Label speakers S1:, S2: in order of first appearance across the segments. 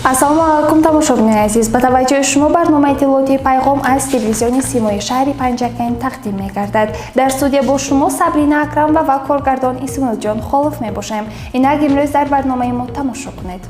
S1: Ассалому алайкум, тамошобинони азиз! Ба таваҷҷӯҳи шумо барномаи иттилоотии «Пайғом» аз телевизиони Симои шаҳри Панҷакент тақдим мегардад. Дар студия бо шумо Сабрина Акрамова ва коргардон Исмоилҷон Холов мебошем. Инак, имрӯз дар барномаи мо тамошо кунед.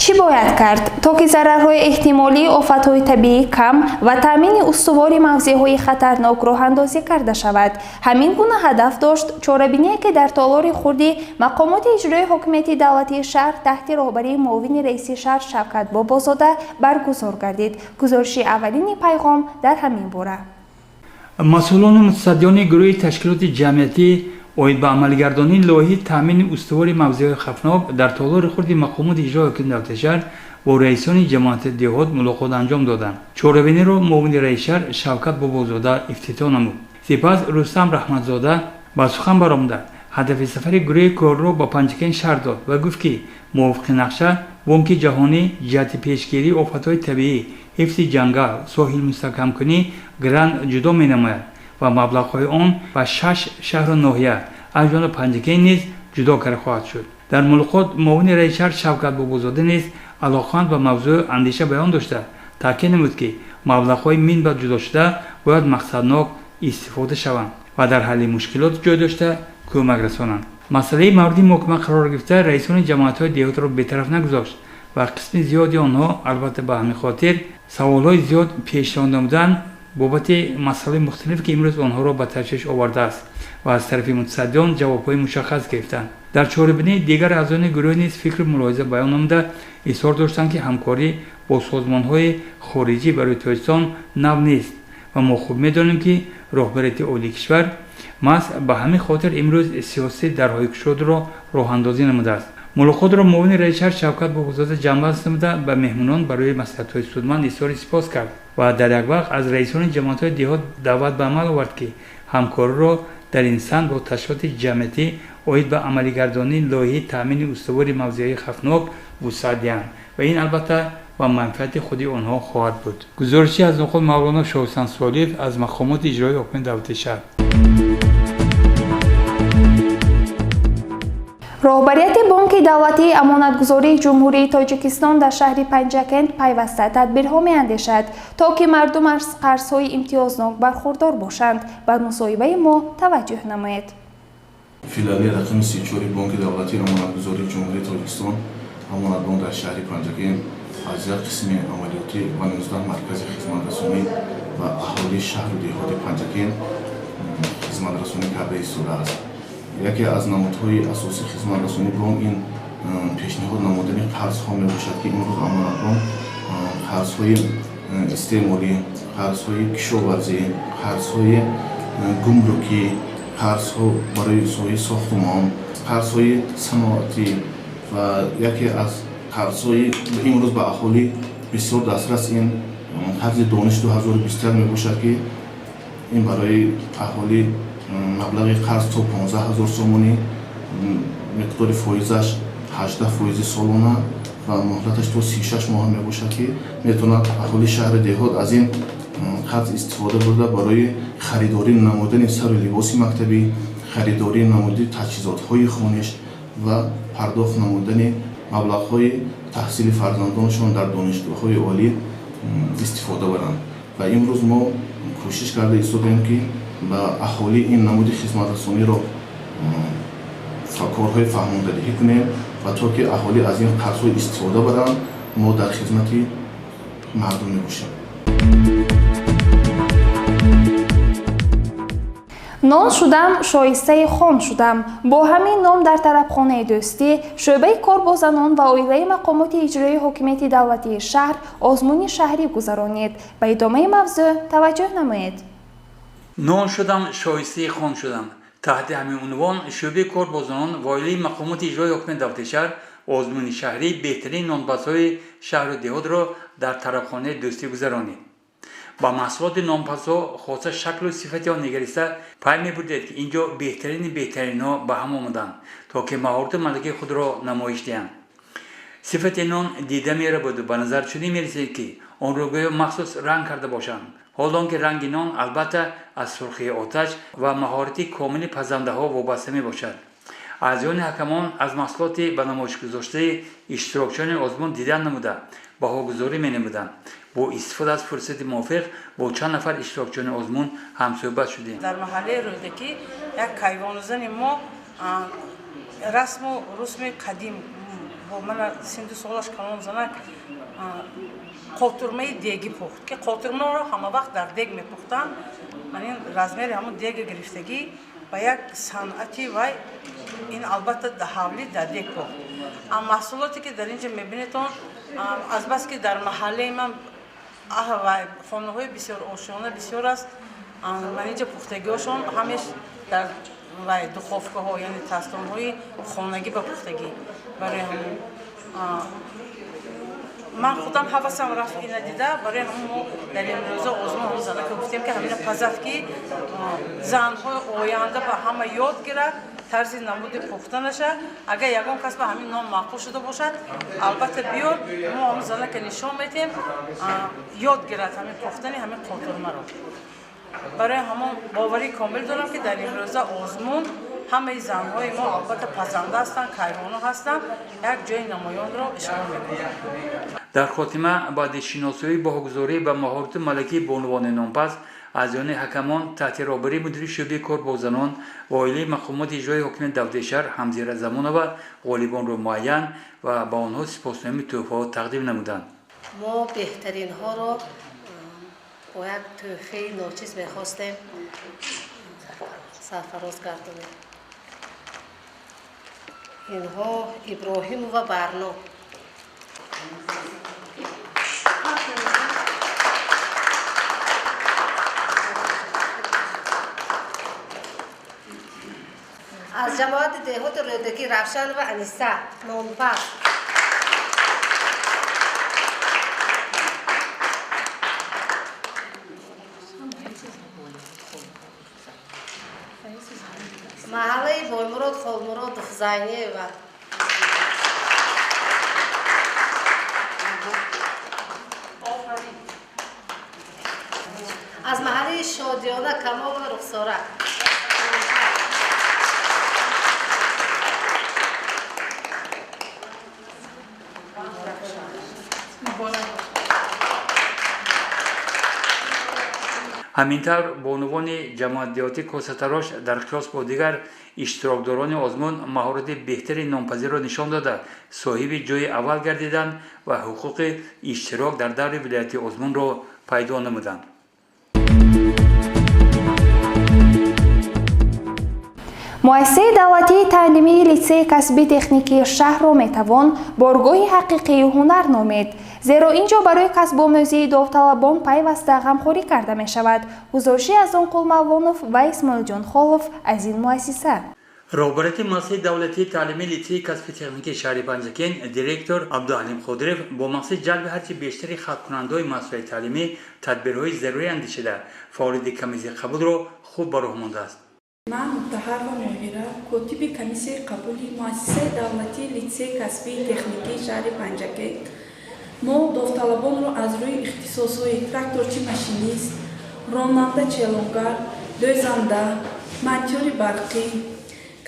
S1: Чӣ бояд кард, то ки зарарҳои эҳтимолии офатҳои табиӣ кам ва таъмини устувори мавзеъҳои хатарнок роҳандозӣ карда шавад? Ҳамин гуна ҳадаф дошт чорабиние, ки дар толори хурди мақомоти иҷроии ҳокимияти давлатии шаҳр таҳти роҳбарии муовини раиси шаҳр Шавкат Бобозода баргузор гардид. Гузориши аввалини «Пайғом» дар ҳамин бора.
S2: Масъулону мутасаддиёни гурӯҳи ташкилоти ҷамъиятӣ оид ба амалигардонии лоиҳаи таъмини устувори мавзеъҳои хавфнок дар толори хурди мақомоти иҷрои ҳокимияти давлати шаҳр бо раисони ҷамоати деҳот мулоқот анҷом доданд. Чорабиниро муовини раиси шаҳр Шавкат Бобозода ифтитоҳ намуд. Сипас Рустам Раҳматзода ба сухан баромада, ҳадафи сафари гурӯҳи корро ба Панҷакент шарҳ дод ва гуфт, ки мувофиқи нақша Бонки ҷаҳонӣ ҷиҳати пешгирии офатҳои табиӣ, ҳифзи ҷангал, соҳилмустаҳкамкунӣ грант ҷудо менамояд ва маблағҳои он ба шаш шаҳру ноҳия, аз ҷумла Панҷакент низ ҷудо карда хоҳад шуд. Дар мулоқот муовини раиси шаҳр Шавкат Бобозода низ алоқаманд ба мавзӯъ андеша баён дошта, таъкид намуд, ки маблағҳои минбаъд ҷудошуда бояд мақсаднок истифода шаванд ва дар ҳалли мушкилот ҷой дошта кӯмак расонанд. Масъалаи мавриди муҳокима қарор гирифта раисони ҷамоатҳои деҳотро бетараф нагузошт ва қисми зиёди онҳо, албатта, ба ҳамин хотир саволҳои зиёд пешниҳод намуданд бобати масъалаи мухталиф, ки имрӯз онҳоро ба ташвиш овардааст, ва аз тарафи мутасаддиён ҷавобҳои мушаххас гирифтанд. Дар чорабинии дигар аъзони гурӯҳ низ фикру мулоҳиза баён намуда, изҳор доштанд, ки ҳамкорӣ бо созмонҳои хориҷӣ барои Тоҷикистон нав нест ва мо хуб медонем, ки роҳбарияти олии кишвар маҳз ба ҳамин хотир имрӯз сиёсати дарҳои кушодро роҳандозӣ намудааст. Мулоқотро муовини раиси шаҳр Шавкат Бобозода ҷамъбаст намуда, ба меҳмонон барои маслиҳатҳои судманд изҳори сипос кард ва дар як вақт аз раисони ҷамоатҳои деҳот даъват ба амал овард, ки ҳамкориро дар ин самт бо ташкилоти ҷамъиятӣ оид ба амалигардонии лоиҳаи таъмини устувори мавзеъҳои хавфнок вусъат диҳанд ва ин, албатта, ба манфиати худи онҳо хоҳад буд. Гузориши аз Нуқул Мавлонов, Шоҳусан Солиев аз мақомоти иҷроии ҳокимияти давлати шаҳр.
S1: Роҳбарияти Бонки давлатии амонатгузории Ҷумҳурии Тоҷикистон дар шаҳри Панҷакент пайваста тадбирҳо меандешад, то ки мардум аз қарзҳои имтиёзнок бархурдор бошанд. Ба мусоҳибаи мо таваҷҷӯҳ намоед.
S3: Филиали рақами 34-и Бонки давлатии амонатгузории Ҷумҳурии Тоҷикистон «Амонатбонк» дар шаҳри Панҷакент аз як қисми амалиётӣ ва 19 маркази хизматрасонӣ ба аҳолии шаҳру деҳоти Панҷакент хизматрасонӣ карда истодааст. Яке аз намудҳои асосии хизматрасонии бонк ин пешниҳод намудани қарзҳо мебошад, ки имрӯз «Амонатбонк» қарзҳои истеъмолӣ, қарзҳои кишоварзӣ, қарзҳои гумрукӣ, қарзҳо барои соҳаи сохтумон, қарзҳои саноатӣ ва яке аз қарзҳои имрӯз ба аҳолӣ бисёр дастрас ин қарзи «Дониш 2021» мебошад, ки ин барои аҳолӣ маблағи қарз то 15 ҳазор сомонӣ, миқдори фоизаш 18 фоизи солона ва муҳлаташ то 36 моҳ мебошад, ки метавонад аҳолии шаҳри деҳот аз ин қарз истифода бурда, барои харидорӣ намудани сару либоси мактабӣ, харидорӣ намудани таҷҳизотҳои хониш ва пардохт намудани маблағҳои таҳсили фарзандонашон дар донишгоҳҳои олӣ истифода баранд. Ва имрӯз мо кӯшиш карда истодаем, ки ба аҳолӣ ин намуди хизматрасониро корҳои фаҳмондадиҳӣ кунем ва то ки аҳолӣ аз ин қарзҳо истифода баранд, мо дар хизмати мардум мебошем.
S1: Нон шудам, шоистаи хон шудам. Бо ҳамин ном дар тарабхонаи Дӯстӣ шӯъбаи кор бо занон ва оилаи мақомоти иҷроии ҳокимияти давлатии шаҳр озмуни шаҳрӣ гузаронид. Ба идомаи мавзӯъ таваҷҷӯҳ намоед.
S2: Нон шудам, шоистаи хон шудам. Таҳти ҳамин унвон шӯъбаи кор бо занон ва оилаи мақомоти иҷроии ҳокимияти давлатии шаҳр озмуни шаҳрии беҳтарин нонпазҳои шаҳру деҳотро дар тарабхонаи Дӯстӣ гузаронид. Ба маҳсулоти нонпазҳо, хоса шаклу сифати он нигариста, пай мебурдед, ки ин ҷо беҳтарини беҳтаринҳо ба ҳам омаданд, то ки маҳорату малакаи худро намоиш диҳанд. Сифати нон дида мерабуду ба назар чунин мерасид, ки Онро гӯё махсус ранг карда бошанд. Ҳол он ки ранги нон албатта аз сурхии оташ ва маҳорати комили пазандаҳо вобаста мебошад. Аъзоёни ҳакамон аз маҳсулоти ба намоишгузоштаи иштирокчиёни озмун дидан намуда, баҳогузорӣ менамуданд. Бо истифода аз фурсати мувофиқ бо чанд нафар иштирокчиёни озмун ҳамсӯҳбат шудем.
S4: Дар маҳаллаи Рӯдакӣ як кайвонузани мо расму русми қадим бо мана синду солаш калон занак қотурмаи дегӣ пухт, ки қотурмаро ҳама вақт дар дег мепухтанд. Ман ин размери ҳамун дега гирифтагӣ ба як санъати вай ин албатта ҳавлӣ дар дег пухт. Маҳсулоте ки дар инҷа мебинедон, азбаски дар маҳаллаи ман хонаҳои бисёр ошиёна бисёр аст, ман инҷа пухтагиҳошон ҳамеш дар вай духовкаҳо, яъне тастонҳои хонагӣ ба пухтагӣ. Барои ҳамун ман худам ҳавасам рафт ина дида. Барои ҳамун мо дар имрӯза озмун ҳамун занака гуфтем, ки ҳамина пазад, ки занҳои оянда ба ҳама ёд гирад тарзи намуди пухтанаша. Агар ягон кас ба ҳамин нон маъқул шуда бошад, албатта биёд, мо ҳамун занака нишон медиҳем, ёд гирад ҳамин пухтани ҳамин қотурмаро. Барои ҳамон боварии комил дорам, ки дар имрӯза озмун ҳамаи занҳои мо албатта пазанда ҳастанд, кайвону ҳастанд, як ҷои намоёнро ишғол мекунанд.
S2: Дар хотима, баъди шиносоӣ, баҳогузорӣ ба маҳорату малакаи бонувони нонпаз, аъзоёни ҳакамон таҳти роҳбарии мудири шӯъбаи кор бо занон ва оилаи мақомоти иҷроии ҳокимияти давлатии шаҳр Ҳамзира Замонова ғолибонро муайян ва ба онҳо сипосномаи тӯҳфаҳо тақдим намуданд.
S5: Мо беҳтаринҳоро бо як тӯҳфаи ночиз мехостем сарфароз гардонем. Инҳо Иброҳимова Барно, аз ҷамоати деҳоти Рӯдакӣ Равшанова Аниса, нонпаз. Маҳаллаи Боймурод Холмуродов Зайниева. Аз маҳаллаи Шодиёна Камолова Рухсора.
S2: Ҳамин тавр, бонувони ҷамоатдеҳотӣ косатарош дар қиёс бо дигар иштирокдорони озмун маҳорати беҳтари нонпазиро нишон дода, соҳиби ҷои аввал гардиданд ва ҳуқуқи иштирок дар даври вилоятии озмунро пайдо намуданд.
S1: Муассисаи давлатии таълимии литсеи касби техникии шаҳрро метавон боргоҳи ҳақиқии ҳунар номид, зеро ин ҷо барои касбомӯзии довталабон пайваста ғамхорӣ карда мешавад. Гузориши аз он Қулмавлонов ва Исмоилҷон Холов аз ин муассиса.
S2: Роҳбарияти муассисаи давлатии таълимии литсеи касби техникии шаҳри Панҷакент, директор Абдуҳалим Қодиров бо мақсади ҷалби ҳарчи бештари хатмкунандаҳои муассисаи таълимӣ тадбирҳои зарурӣ андешида, фаъолияти комиссияи қабулро хуб ба роҳ мондааст.
S6: Ман Муттаҳарова Моҳира, котиби комиссияи қабули муассисаи давлатии литсеи касбии техникии шаҳри Панҷакент. Мо довталабонро аз рӯи ихтисосҳои тракторчи-машинист, ронанда челонгар, дӯзанда, монтёри барқӣ,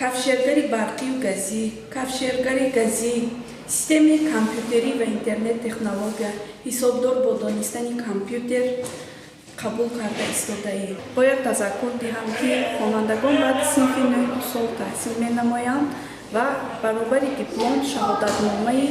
S6: кафшергари барқию газӣ, кафшергари газӣ, системаи компютерӣ ва интернет-технология, ҳисобдор бо донистани компютер қабул карда истодаем. Бояд тазаккур диҳам, ки хонандагон баъди синфи нӯҳ сол таҳсил менамоянд ва баробари диплом шаҳодатномаи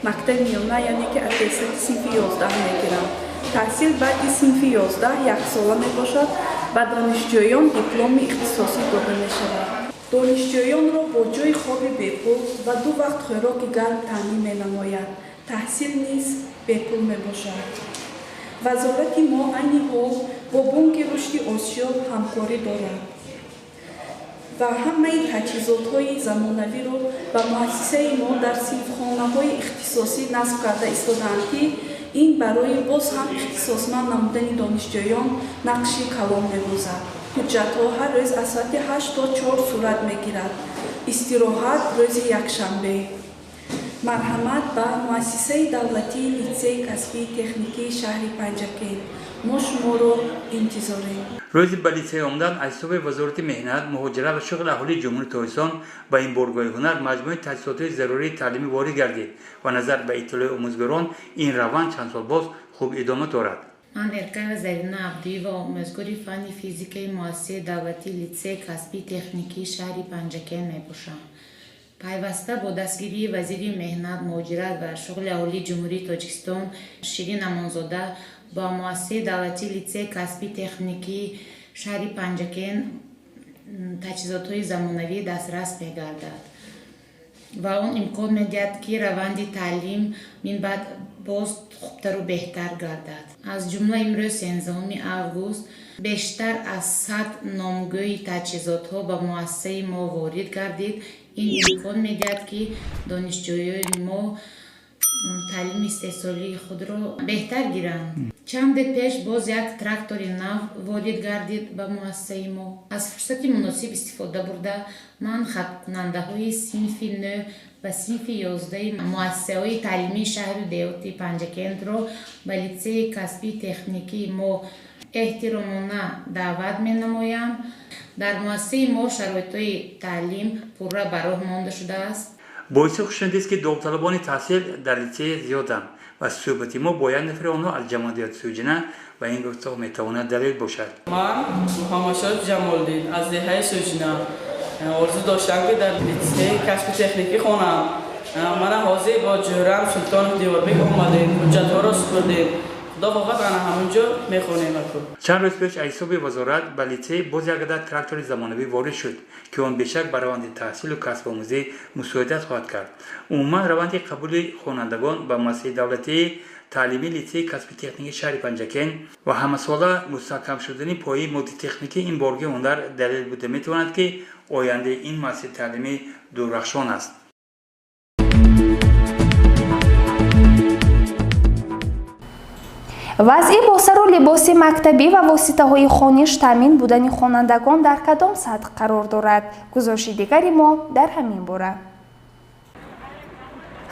S6: мактаби миёна, яъне ки аттестати синфи 11 мегиранд. Таҳсил баъди синфи 11 яксола мебошад, ба донишҷӯён дипломи ихтисосӣ дода мешавад. Донишҷӯёнро бо ҷойи хоби бепул ва ду вақт хӯроки гарм таъмин менамояд. Таҳсил низ бепул мебошад. Вазорати мо айни ҳол бо Бонки рушди Осиё ҳамкорӣ дорад ва ҳамаи таҷҳизотҳои замонавиро ба муассисаи мо дар синфхонаҳои ихтисосӣ насб карда истодаанд, ки ин барои боз ҳам ихтисосманд намудани донишҷӯён нақши калон мебозад. Ҳуҷҷатҳо ҳар рӯз аз соати 8 то 4 сурат мегирад. Истироҳат рӯзи якшанбе. Марҳамат ба муассисаи давлатии литсейи касбии техникии шаҳри Панҷакент. Мо шуморо интизорем.
S2: Рӯзи ба литсей омадан аз ҳисоби Вазорати меҳнат, муҳоҷират ва шуғли аҳолии Ҷумҳурии Тоҷикистон ба ин боргоҳи ҳунар маҷмӯи таҷҳизотҳои зарурии таълимӣ ворид гардид ва назар ба иттилои омӯзгорон ин раванд чанд сол боз хуб идома дорад.
S7: Ман Эркаева Зарина Абдуева, омӯзгори фанни физикаи муассисаи давлатии литсейи касбии техникии шаҳри Панҷакент мебошам. Пайваста бо дастгирии вазири меҳнат, муҳоҷират ва шуғли аҳолии Ҷумҳурии Тоҷикистон Ширин Амонзода ба муассисаи давлатии литсейи касбии техникии шаҳри Панҷакент таҷҳизотҳои замонавӣ дастрас мегардад ва он имкон медиҳад, ки раванди таълим минбаъд боз хубтару беҳтар гардад. Аз ҷумла имрӯз, 13 август, бештар аз 100 номгӯи таҷҳизотҳо ба муассисаи мо ворид гардид. Ин имкон медиҳад, ки донишҷӯёни мо таълими истеҳсолии худро беҳтар гиранд. Чанде пеш боз як трактори нав ворид гардид ба муассисаи мо. Аз фурсати муносиб истифода бурда, ман хатмкунандаҳои синфи 9 ва синфи 11 муассисаҳои таълимии шаҳру деҳоти Панҷакентро ба литсейи касбии техникии мо эҳтиромона даъват менамоям. Дар муассисаи мо шароитҳои таълим пурра ба роҳ монда шудааст.
S2: Боиси хушнудист, ки довталабони таҳсил дар литсей зиёданд ва суҳбати мо бо як нафари онҳо аз ҷамоати Сӯҷина ба ин гуфтор метавонад далел бошад.
S8: Ман Муҳаммадшоҳ Ҷамолиддин аз деҳаи Сӯҷина орзу доштам, ки дар литсейи касби техникӣ хонам. Мана ҳозир бо ҷӯрам Султонов Диёрбек омадем, ҳуҷҷатҳоро супурдем. Худо хоҳад, ана ҳамон ҷо мехонем аку.
S2: Чанд рӯз пеш аз ҳисоби вазорат ба литсей боз як адад трактори замонавӣ ворид шуд, ки он бешак ба раванди таҳсилу касбомӯзӣ мусоидат хоҳад кард. Умуман, раванди қабули хонандагон ба муассисаи давлатии таълимии литсейи касби техникии шаҳри Панҷакент ва ҳамасола мустаҳкам шудани пояи моддитехникии ин боргоҳи ҳунар далел буда метавонад, ки ояндаи ин муассисаи таълимӣ дурахшон аст.
S1: Вазъи бо сару либоси мактабӣ ва воситаҳои хониш таъмин будани хонандагон дар кадом сатҳ қарор дорад? Гузориши дигари мо дар ҳамин бора.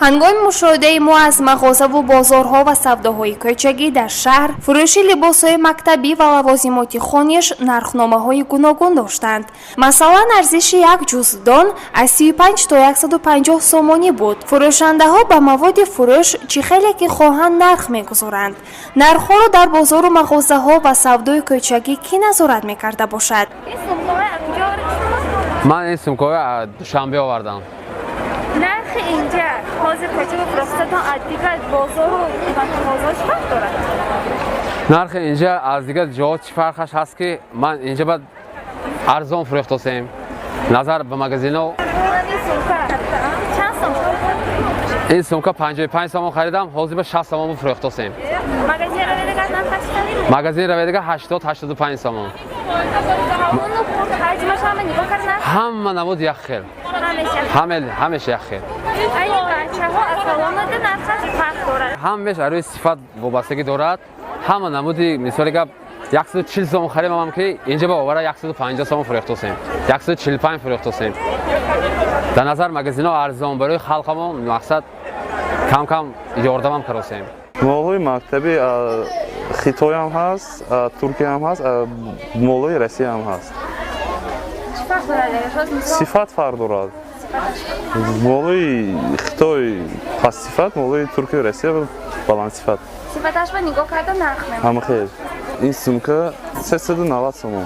S1: Ҳангоми мушоҳидаи мо аз мағозаву бозорҳо ва савдоҳои кӯчагӣ дар шаҳр, фурӯши либосҳои мактабӣ ва лавозимоти хониш нархномаҳои гуногун доштанд. Масалан, арзиши як ҷуздон аз 35 то 150 сомонӣ буд. Фурӯшандаҳо ба маводи фурӯш чӣ хеле ки хоҳанд нарх мегузоранд. Нархҳоро дар бозору мағозаҳо ва савдои кӯчагӣ кӣ назорат мекарда бошад?
S9: Ман ин сумкаҳоро аз Душанбе овардам.
S1: Нархи инҷа ҳозир кӯча фурӯхтатон аз дигар бозору мағозаҳо чӣ фарқ дорад?
S9: Нархи инҷа аз дигар ҷоҳо чӣ фарқаш ҳаст, ки ман инҷа бад арзон фурӯхтосем назар ба магазино.
S1: Чанд сом?
S9: Ин сумка 55 сомон харидам, ҳозир ба 60 сомон фурӯхтосем.
S1: Магазин раведагар нархаш?
S9: Магазин раведага 80, 85 сомон.
S1: Ҳаҷмаш ҳама нигоҳ кард?
S9: Ҳама намуд як хел, ҳамеша як хел.
S1: Айни бачаҳо аз ҳоломада нархаш фарқ дорад?
S9: Ҳамеш аз рӯи сифат вобастагӣ дорад. Ҳама намуди, мисоли гап, 140 сомон харидам, ки инҷа ба овара 150 сомон фурӯхтосем, 145 фурӯхтосем. Дар назар магазино арзон барои халқамон, мақсад кам кам ёрдамам каросем.
S10: Молҳои мактабӣ Хитоям ҳаст, Туркиям ҳаст, молҳои Россиям ҳаст. Сифат фарқ дорад. Молҳои Хитой пастсифат, молҳои Туркию Россия баландсифат.
S1: Сифаташро нигоҳ карда нарх мемонад?
S10: Ҳама хел. Ин сумка 390 сомон.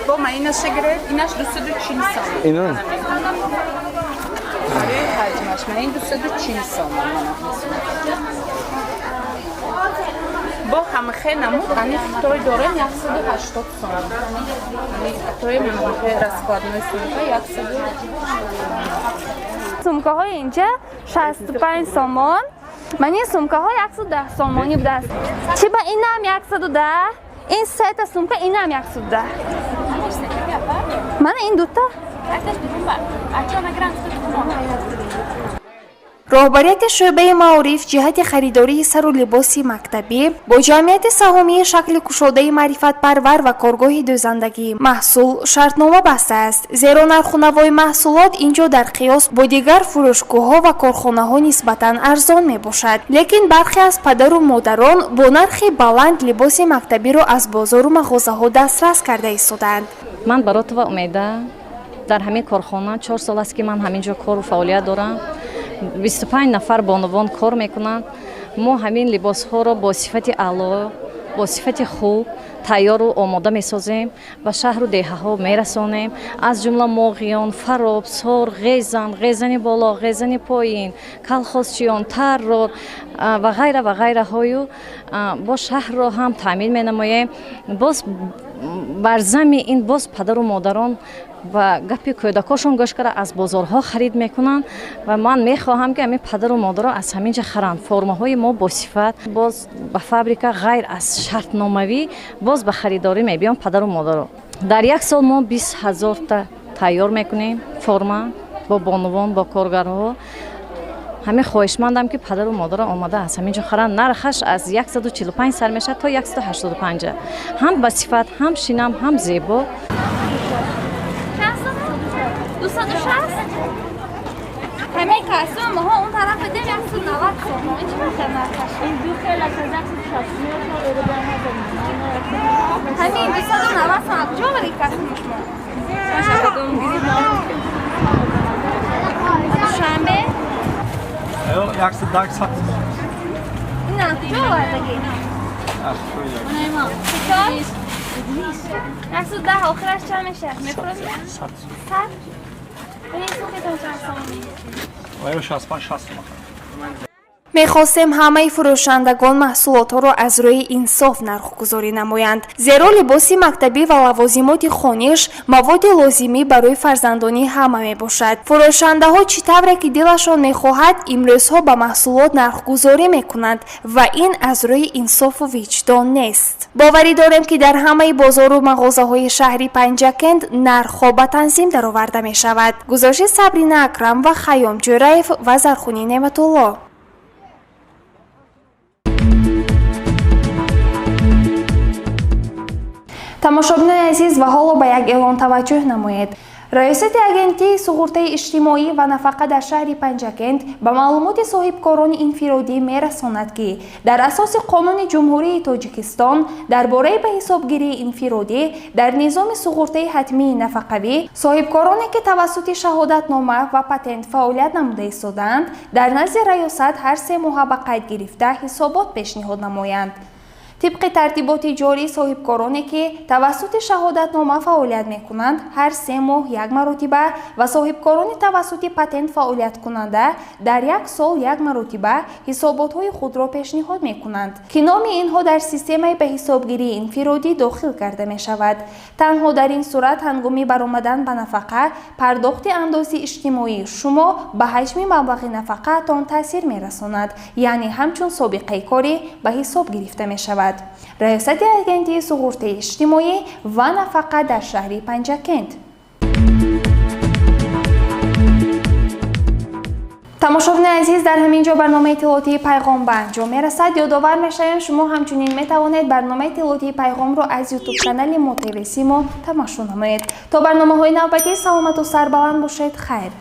S11: Бо ма инаша гиред, инаш 240 сомон.
S10: Ина?
S11: Барои ҳаҷмаш ма ин 240 сомон. Бо ҳамахе намуд ани хитой дорем, 180 сомон. Ани хитои манахе раскладной сумка 100.
S1: Сумкаҳои инҷа 65 сомон. Ман ин сумкаҳо 110 сомонӣ будааст. Чӣ ба инам 110? Ин сета сумка инам 110. Мана ин дута. Роҳбарияти шӯъбаи маориф ҷиҳати харидории сару либоси мактабӣ бо ҷамъияти саҳомии шакли кушодаи маърифатпарвар ва коргоҳи дӯзандагии маҳсул шартнома бастааст, зеро нарху навои маҳсулот ин ҷо дар қиёс бо дигар фурӯшгоҳҳо ва корхонаҳо нисбатан арзон мебошад. Лекин бархе аз падару модарон бо нархи баланд либоси мактабиро аз бозору мағозаҳо дастрас карда истодаанд.
S12: Ман Баротова Умеда, дар ҳамин корхона 4 сол аст, ки ман ҳамин ҷо кору фаъолият дорам. 25 нафар бонувон кор мекунанд. Мо ҳамин либосҳоро бо сифати аъло, бо сифати хуб тайёру омода месозем, ба шаҳру деҳаҳо мерасонем. Аз ҷумла Моғиён, Фароб, Сор, Ғезан, Ғезани боло, Ғезани поин, Калхозчиён, Таррор ва ғайра ва ғайраҳою бо шаҳрро ҳам таъмин менамоем. Боз бар зами ин боз падару модарон ба гапи кӯдакошон гӯш карда, аз бозорҳо харид мекунанд ва ман мехоҳам, ки ҳамин падару модаро аз ҳамин ҷа харанд. Формаҳои мо босифат. Боз ба фабрика ғайр аз шартномавӣ боз ба харидорӣ мебиён падару модаро. Дар як сол мо 20 000-та тайёр мекунем форма бо бонувон, бо коргарҳо. Ҳамин хоҳишмандам, ки падару модаро омада аз ҳамин ҷо харанд. Нархаш аз 145 сар мешавад то 185, ҳам ба сифат, ҳам шинам, ҳам зебо.
S1: 260. Ҳамин костюм моҳо он тараф дидем 190 сомон. Ин чӣ вақт нархаш?
S13: Ин ду хел аст, аз 160
S1: Ҳамин 290 сомон. Куҷо оварди костюми шумо? Душанбе?
S14: 110.
S1: Ин аз куҷо овардагӣ? Хитой? 110. Охираш чанд мешавад? Мефурӯшед? 100? Ин сумка-тон чанд сомонӣ?
S14: 65, 60 сомон.
S1: Мехостем ҳамаи фурӯшандагон маҳсулотҳоро аз рӯи инсоф нархгузорӣ намоянд, зеро либоси мактабӣ ва лавозимоти хониш маводи лозимӣ барои фарзандони ҳама мебошад. Фурӯшандаҳо чӣ тавре ки дилашон мехоҳад, имрӯзҳо ба маҳсулот нархгузорӣ мекунанд ва ин аз рӯи инсофу виҷдон нест. Боварӣ дорем, ки дар ҳамаи бозору мағозаҳои шаҳри Панҷакент нархҳо ба танзим дароварда мешавад. Гузориши Сабрина Акрам ва Хайём Ҷӯраев ва Зархунӣ Неъматулло. Тамошобинони азиз, ва ҳоло ба як эълон таваҷҷӯҳ намоед. Раёсати Агентии суғуртаи иҷтимоӣ ва нафақа дар шаҳри Панҷакент ба маълумоти соҳибкорони инфиродӣ мерасонад, ки дар асоси Қонуни Ҷумҳурии Тоҷикистон дар бораи ба ҳисобгирии инфиродӣ дар низоми суғуртаи ҳатмии нафақавӣ, соҳибкороне, ки тавассути шаҳодатнома ва патент фаъолият намуда истодаанд, дар назди раёсат ҳар 3 моҳа ба қайд гирифта ҳисобот пешниҳод намоянд. Тибқи тартиботи ҷорӣ, соҳибкороне, ки тавассути шаҳодатнома фаъолият мекунанд, ҳар 3 моҳ як маротиба ва соҳибкорони тавассути патент фаъолияткунанда дар як сол як маротиба ҳисоботҳои худро пешниҳод мекунанд, ки номи инҳо дар системаи ба ҳисобгирии инфиродӣ дохил карда мешавад. Танҳо дар ин сурат ҳангоми баромадан ба нафақа пардохти андози иҷтимоии шумо ба ҳаҷми маблағи нафақаатон таъсир мерасонад, яъне ҳамчун собиқаи корӣ ба ҳисоб гирифта мешавад. Раёсати Агентии суғуртаи иҷтимоӣ ва нафақа дар шаҳри Панҷакент. Тамошобинони азиз, дар ҳамин ҷо барномаи иттилоотии Пайғом ба анҷом мерасад. Ёдовар мешавем, шумо ҳамчунин метавонед барномаи иттилоотии Пайғомро аз ютуб канали Мо ТВ Симо тамошо намоед. То барномаҳои навбатӣ саломату сарбаланд бошед. Хайр.